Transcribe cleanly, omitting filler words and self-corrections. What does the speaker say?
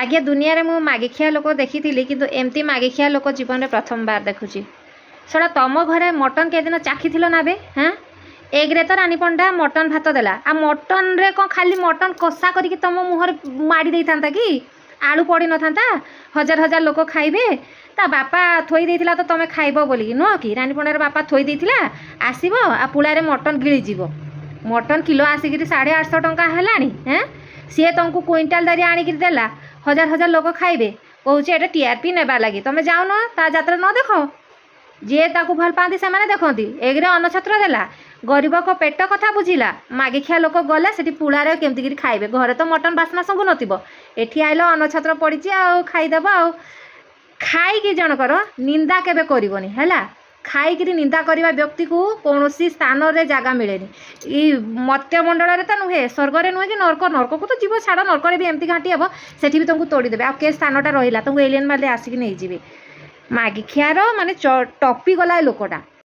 ଆଜ୍ଞା, ଦୁନିଆରେ ମୁଁ ମାଗିଖିଆ ଲୋକ ଦେଖିଥିଲି, କିନ୍ତୁ ଏମିତି ମାଗିଖିଆ ଲୋକ ଜୀବନରେ ପ୍ରଥମବାର ଦେଖୁଛି। ଶଳା, ତମ ଘରେ ମଟନ୍ କେଦିନ ଚାଖିଥିଲ ନା ବେ? ହାଁ, ଏକରେ ତ ରାନୀ ପଣ୍ଡା ମଟନ୍ ଭାତ ଦେଲା, ଆଉ ମଟନ୍ରେ କ'ଣ ଖାଲି ମଟନ୍ କଷା କରିକି ତମ ମୁହଁରେ ମାଡ଼ି ଦେଇଥାନ୍ତା କି? ଆଳୁ ପଡ଼ିନଥାନ୍ତା? ହଜାର ହଜାର ଲୋକ ଖାଇବେ। ତା ବାପା ଥୋଇ ଦେଇଥିଲା ତ ତମେ ଖାଇବ ବୋଲିକି, ନୁହଁ କି? ରାନୀ ପଣ୍ଡାର ବାପା ଥୋଇ ଦେଇଥିଲା, ଆସିବ ଆଉ ପୁଳାରେ ମଟନ୍ ଗିଳିଯିବ। ମଟନ୍ କିଲୋ ଆସିକିରି 850 ଟଙ୍କା ହେଲାଣି। ହେଁ, ସିଏ ତମକୁ କୁଇଣ୍ଟାଲ ଦାରି ଆଣିକିରି ଦେଲା, ହଜାର ହଜାର ଲୋକ ଖାଇବେ କହୁଛି। ଏଇଟା ଟିଆରପି ନେବା ଲାଗି। ତମେ ଯାଉନ, ତା ଯାତ୍ରା ନ ଦେଖ। ଯିଏ ତାକୁ ଭଲ ପାଆନ୍ତି ସେମାନେ ଦେଖନ୍ତି। ଏକରେ ଅନ୍ନଛତ୍ର ଦେଲା, ଗରିବଙ୍କ ପେଟ କଥା ବୁଝିଲା। ମାଗିଖିଆ ଲୋକ ଗଲେ ସେଠି ପୁଳାରେ କେମିତିକିରି ଖାଇବେ? ଘରେ ତ ମଟନ୍ ବାସ୍ନା ସବୁ ନଥିବ, ଏଠି ଆଇଲ ଅନ୍ନଛତ୍ର ପଡ଼ିଛି ଆଉ ଖାଇଦେବ। ଆଉ ଖାଇକି ଜଣଙ୍କର ନିନ୍ଦା କେବେ କରିବନି, ହେଲା? ଖାଇକିରି ନିନ୍ଦା କରିବା ବ୍ୟକ୍ତିକୁ କୌଣସି ସ୍ଥାନରେ ଜାଗା ମିଳେନି। ଏଇ ମର୍ତ୍ତ୍ୟମଣ୍ଡଳରେ ତ ନୁହେଁ, ସ୍ୱର୍ଗରେ ନୁହେଁ କି ନର୍କ, ନର୍କକୁ ତ ଯିବ ଛାଡ଼, ନର୍କରେ ବି ଏମିତି ଘାଣ୍ଟି ହେବ, ସେଠି ବି ତୁମକୁ ତୋଡ଼ିଦେବେ। ଆଉ କେ ସ୍ଥାନଟା ରହିଲା? ତୁମକୁ ଏଲିୟନ୍ ମାରିଲେ ଆସିକି ନେଇଯିବେ। ମାଗିଖିଆର ମାନେ ଟପିଗଲା ଏ ଲୋକଟା।